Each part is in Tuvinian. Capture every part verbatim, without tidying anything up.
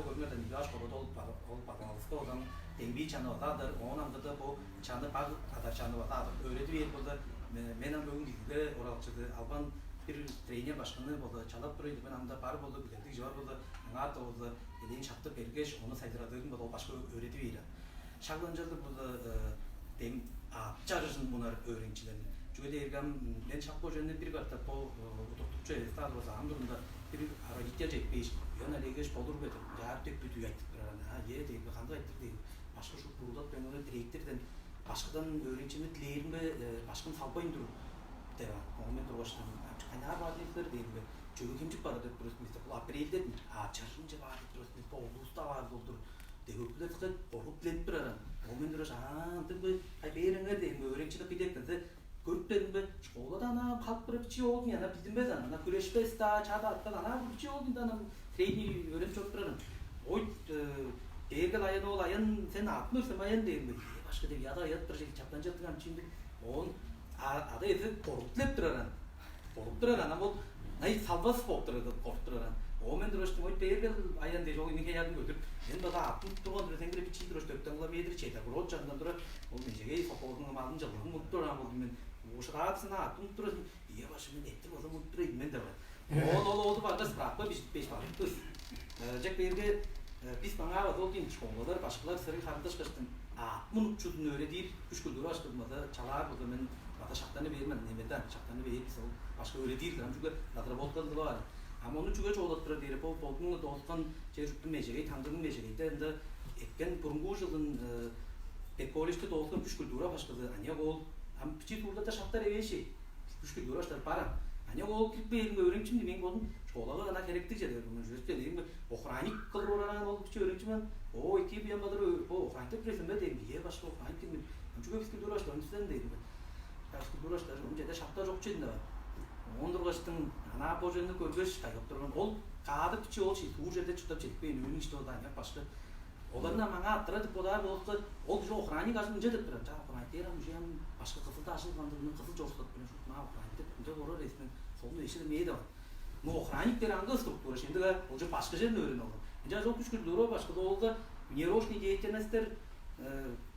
Көрүңерден, Игаш холода ол бадалалыста одан дембий чаны база адыр, оон аңгыда бо чаны, баг адар чаны база адыр өөреди бээр болза, мен ам бөгүн кизилге оралчыды албан бир тренер башкыны болза чалап турай деп мен анда бар болза, билдиг чыгар болза, аңаар да болза, элээн шакты бергеш, ону сайдырадырын болза, ол башка өөреди бээр. Шак ынчалдыр болза дем аът чарыжын мунар өөреникчилерни. Чүге дээрге ам мен шак бо чүвени бир катап бо удуртукчу эвес-даа болза, ам турумда бир родитель четпээш, ыян алегеш болур бе деп, ынчаар деп бүдүү айтып турар. А, ээ, дээм, кандыг айтыр дээм, башкы шуут буруудап, деңире директорден, башкыдан өөреникчини дилээримге, башкым салбайн тур деп. Оон мен тургаштан, кайнаар баар дээрлер дээримге, чөге хемчик бара деп тур, бул апрель дедим, а чаржынче баар деп тур, бо улуста баар болдур деп өкүлдер коргуп диленип турар. Оон мен тургаш, аа, ындыг бе, ай, бээриңер дээримге, өөреникчини кый деп келзе, көрүптеримге, школада ана халып турар бичии оолдуң, ана билдинмес, ана, ана күрешпес-даа, чада аткан, ана бичии оолдуң, ана средний өөренип чоруп турар. Ой, дээрге аян, ол аян, сен аътың өр сен, аян дээримге, ээ, башкы деп, яда аят бир чек чаптан чыттың ам чиимдик. Оон ада эзе коргуп дилеп турар ан. Коргуп турар ан, ам ол най салбас болуп турар деп коргуп турар ан. Оон мен тургаштың, ой, бээр кел, аян дээш, ол эниң хеядын көдүрүп, мен база аъттың турган тура, сен кире бичии тургаш, дөртен километр чеде, курот чандан тура, ол межегей сокоордуң малын чылгырын мунуп турар ан болдум мен. Ушагаатсына аъттың тура, ийе, башым, мен эттир болза мунуп тур ийин мен деп. Ол, ол оду баргаш, справка бижип беш барыппыс. Ынчап бээрге, бис маңаа база ол дийин школалар, башкылар сырый харылдашкаштың, аът мунукчузун өөредир күш-культура башкызын база чалаар болза, мен база шактаны бээр мен, немеде шактаны бээр бис, ол башка өөредир-дир ам, чүге разработкалыг бар. Ам ону чүге чугаалап турар дээрге, бо бодунуң дооскан чер-чурттуң межегей, таңдыының межегейде ында эрткен бурунгу чылын педколледжти дооскан күш-культура башкызы аныяк оол, ам бичии суурда-даа шактар эвээш, күш-культура башкылар бар ам. Аныяк оол кирип кээринге, өөреникчим дии, мээң бодум школага ынак херектиг черлер, мынча чүвестен дээрге охранник кылып орар ан ол бичии өөреникчим ан. О, эки, буян бадыр, бо охранниктеп турар сен бе дээримге, ийе, башкы, охранник дээримге. Ам чүге физкультура башкылары үнүстен дээримге. Физкультура башкылары ынча-даа шакта чок чүве-дир ан. Оон тургаштың ана бо чүвени көргеш, кайгап турган. Ол каадып бичии оол ши суур черде чурттап чедип кээн, өөнүң ишти ол аныяк башкы. Оларны маңаа аттырар деп бодаар болза, ол кижи охранник ажыл ынча деп турар. Чаа, охранник дээр ам, уже ам башкы кызылда ажыл кылган-дыр, кызыл чорудуп берген, шуут маа охранник деп ынча орар эвес мен, солун эши-дир мээ деп. Ну, охранник дээр аңгы структура, шенде ол уже башкы черин өөренип алган. Ынчангаш ол күш-культура башкызы оолга внеурочный деятельностьтер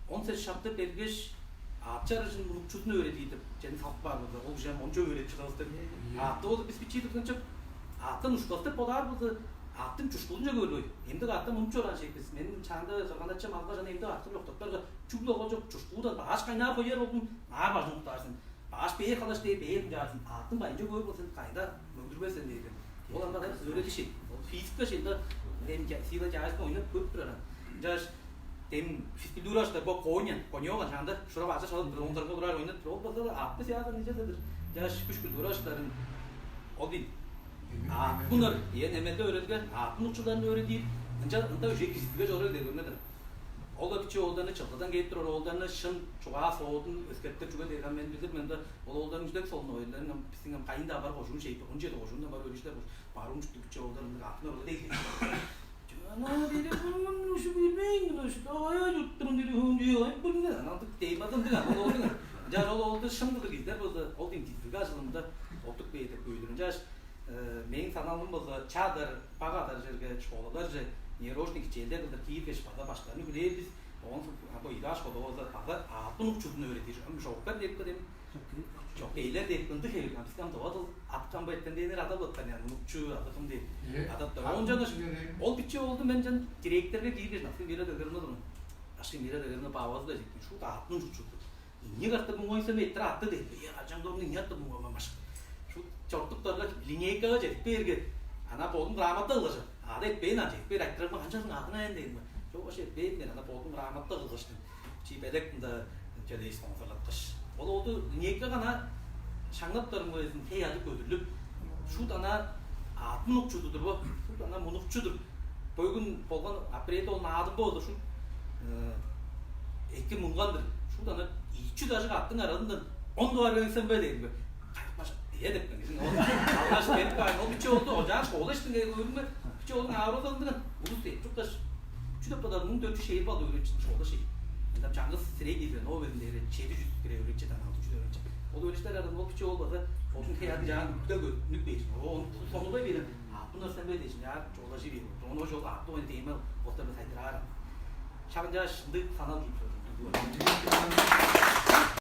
он сес шакты бергеш, аът чарыжын мунукчузун өөредир деп чедип салып каар болза, ол кижи ам онча өөредип шыдавас деп. Ийе. Аътты болза бис бичии турган чок, аъттан ушкас деп бодаар болза, аъттың чушкузунче көөр-ле. Эмдик аъттан мунуп чораан чек бис. Мээң чаамда кырган-ачам алгаш, ана эмдик аътка чоктап барга, чүгле ол чок, чушкуудан баш кайнаар хояр болдум, аар бажың уктаар сен. Баш бээр халаш дээр, бээр ынчаар сен. Аъттың бажынче көөр болза, сен кайда мөңгүрбес сен дээрген. Ол аңгыда өөредиши. Ол физика шынында, эм, сила тяжести ойнап көрүп турар ан. Ынчангаш дем физкультура башкылары, бо конья, конёк ан, шаанда шурап ажа шалып, бир оңдарга турар, ойнап тур. Ол болза-даа аътты связан нижеде-дир. Ынчангаш күш-культура башкыларын ол дийин. Аът мунар, ийе, немелде өөредип кээр, аът мунукчуларын өөредир. Ынча ында уже кижизидилге чоруур деп көрмедим. Ол-ла бичии оолдарны, чылгыдан кээп турар оолдарны, шын чугаа-соодун өскертер, чүге дээрге мен билир мен-даа, ол оолдарның чүдек солун ойнарын, бистиң ам кайын-даа бар кожуун шейип, он чеди кожуундан бар өөреникчилер бар. Баруун чуттуг бичии оолдар ындыг аъттың оргуда ийик. Чана бири муну ушу билбейн гына, ушу давай чуттурун дири хөңчүй ай билме, анан демады ындыг ам ол оолдуң. Жаш ол оолду шын кылдыр киздер болза, ол дем киздирге ажылында оттук бээр деп көйдүрүн. Жаш мээң саналым болза, чадыр, багадар черге, школаларже, нерожный кичээлдер кылдыр кииргеш, база баштарын хүлээр бис. Оон бо ыйгаш холу болза, база аъттың укчузун өөредир. Ам шооппар деп кыдем. Чок, эйлер деп ындыг хевир. Бис ам довадыл аткан бо эттен дээни адап оттан, яны укчу адыкым деп. Адап да. Оон жана ол биче болду, мен жан директорга кииргеш, наскы бира дөгерме турун. Ашкы бира дөгерме бавазы да жеткен. Шут аъттың укчузу. Ини картып муңгайсам, эттер атты деп. Е, ачаң дорну ини атты муңгайма башка. Шу чортуктарга линейкага жетип бээрге, ана бодум грамота кылгажа. Ада этпейн, ана жетип бээр айтырарма, канчалдың адын аян дейм. Жок, баш этпейн мен, ана бодум грамота кылгыштым. Чи белек мында чөлей спонсорлаткаш. Ол оду линейкага ана шаңнаптарым көзүн хей адып көдүрлүп, шут ана ат мунукчудудур бо. Шут ана мунукчудур. Бөгүн болган апрелде ол наадым болду, шут эки мунгандыр. Шут ана ичи дажык аттың аразындан он дугаар келсем бе дегим бе. Кайыкмаш, ие деп мен. Ол алгаш келип каан. Ол биче болду, ол жааш олаштың көрүнме. Биче олдуң авыралдандыган. Улус деп чуккаш. Чү деп бодаар, муң дөрт жүз шейир балды өөренчү школа шей. Анда чаңгыс средний звено безин дээр чеди жүз кире өөренчү, дан алты жүз өөренчү. Ол өөренчүлер арасында ол биче болбаса, олдуң хеяды жаан үдө көрүнүп бээр. Ол сонудай берен. А Мындан сен бе дээш, яар чугаалажы бээр. Ону чогул артып ойну дээме, боттарны сайдыраар. Шагынчааш ындыг санал киип чорду.